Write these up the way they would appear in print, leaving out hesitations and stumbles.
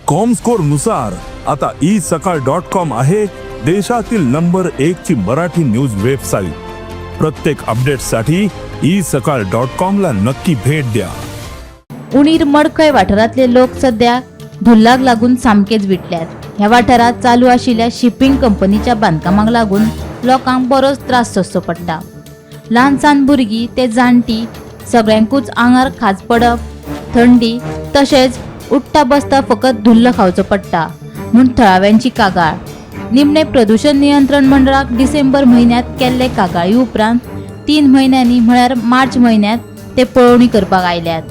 Comscore नुसार आता E सकाळ डॉट कॉम आहे देशातील नंबर एक ची मराठी न्यूज वेबसाईट. प्रत्येक अपडेटसाठी ई सकाळ डॉट कॉम ला नक्की भेट द्या. उणीर मडकय वाठारांतले लोक सध्या धुल्लाक लागून सामकेच विटल्यात. ह्या वाठारांत चालू आशिल्ल्या शिपींग कंपनीच्या बांदकामाक लागून लोकांक बरोच त्रास सोंसचो पडटा. ल्हान सान भुरगीं ते जाणटी सगळ्यांकूच आंगार खाज पडप, थंडी तशेंच उठ्ठा बसता फकत धुल्ल खावचो पडटा म्हूण थळाव्यांची कागाळ. निमणे प्रदूषण नियंत्रण मंडळाक डिसेंबर म्हयन्यांत केल्ले कागाळी उपरांत 3 म्हयन्यांनी, म्हळ्यार मार्च म्हयन्यांत ते पळोवणी करपाक आयल्यात.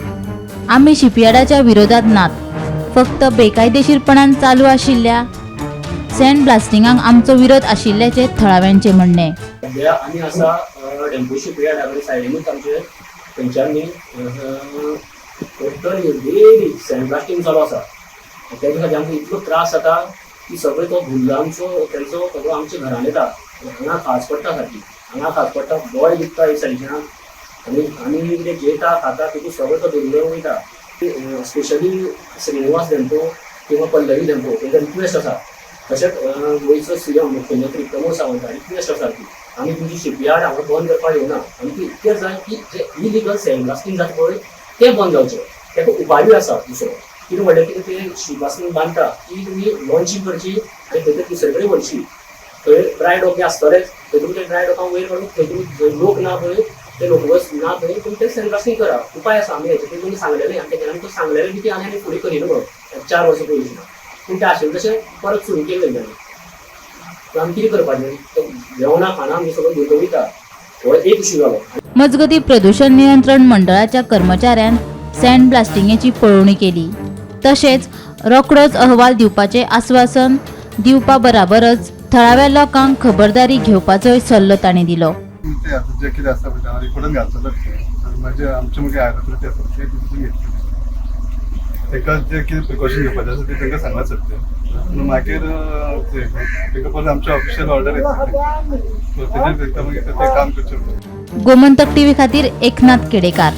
आमी शिपयार्डाच्या विरोधात नात, फक्त बेकायदेशीरपणान चालू आशिल्ल्या सँड ब्लास्टिंगाक आमचो विरोध आशिल्ल्याचें थळाव्यांचें म्हणणें. सध्या आमी आसा डेम्पो शिपयार्डा कडेन. सायडीनूच आमचे थंयच्यान टोटल डेली सँड ब्लास्टींग चालू आसा. तेजे खातीर आमकां इतलो त्रास जाता की सगळो तो धुल्ल आमचो तेंचो सगळो आमच्या घरान येता. हांगा खाज पडटा सारकी, हांगा खाज पडटा, दोळे दुखता एक सायडीच्यान आनी आमी कितें जेयता खाता तितून सगळो तो धुल्ल वयता. स्पेशली श्रीनिवास धेंपो किंवा पल्लवी धेंपो तेंका रिक्वेस्ट आसा. तशेंच गोंयचो सीएम, मुख्यमंत्री प्रमोद सावंत, रिक्वेस्ट आसा की आमी तुमची शिपयार्ड हांगा बंद करपाक येवना. आमकां इतकें जाय की जे इलिगल सँड ब्लास्टींग जाता पळय, तें बंद जावचें. ताका उपायूय आसा दुसरो. कितें म्हणल्यार कितें, ते शिप बांदता ती तुमी लॉन्चींग करची आनी खंय तरी दुसरे कडेन व्हरची. थंय ड्राय डॉक बी आसतलेच. थंय तुमी ते ड्राय डॉका वयर काडून थंय तुमी जंय लोक ना पळय, ते लोक ना थंय तुमी ते सँड ब्लास्टींग करा. उपाय आसा. आमी हेचे तुमी सांगलेलें आनी तेच्या आमकां सांगलेलें बी ती आनी आनी फुडें करिना म्हणून 4 वर्सां पयलीं. पूण ते आशिल्लें तशें परत सुरू केलें तेंच्यांनी. आमी कितें करपाचें? जेवणां खाणां आमी सगळें धुल्ल वयता. हो एक इशू जालो. मजगतीं, प्रदूषण नियंत्रण मंडळाच्या कर्मचाऱ्यान सँड ब्लास्टिंगेची पळोवणी केली. तशेंच रोखडोच अहवाल दिवपाचें आस्वासन दिवपा बराबरच थळाव्या लोकांक खबरदारी घेवपाचोय सल्लो तांणी दिलो. ते आता जे कितें आसा पळय, हांव रिपोर्टान घालतलो तें. म्हणजे आमचे मागीर आयला ते आसा ते डिसिजन घेतले. ताका जे कितें प्रिकॉशन घेवपाचें आसा तें तांकां सांगलां सर तें. पूण मागीर ते तांकां परत आमचे ऑफिशियल ऑर्डर येतली, सो तेजेर तांकां मागीर ते काम करचें पडटलें. गोमंतक टीव्ही खातीर एकनाथ केडेकार.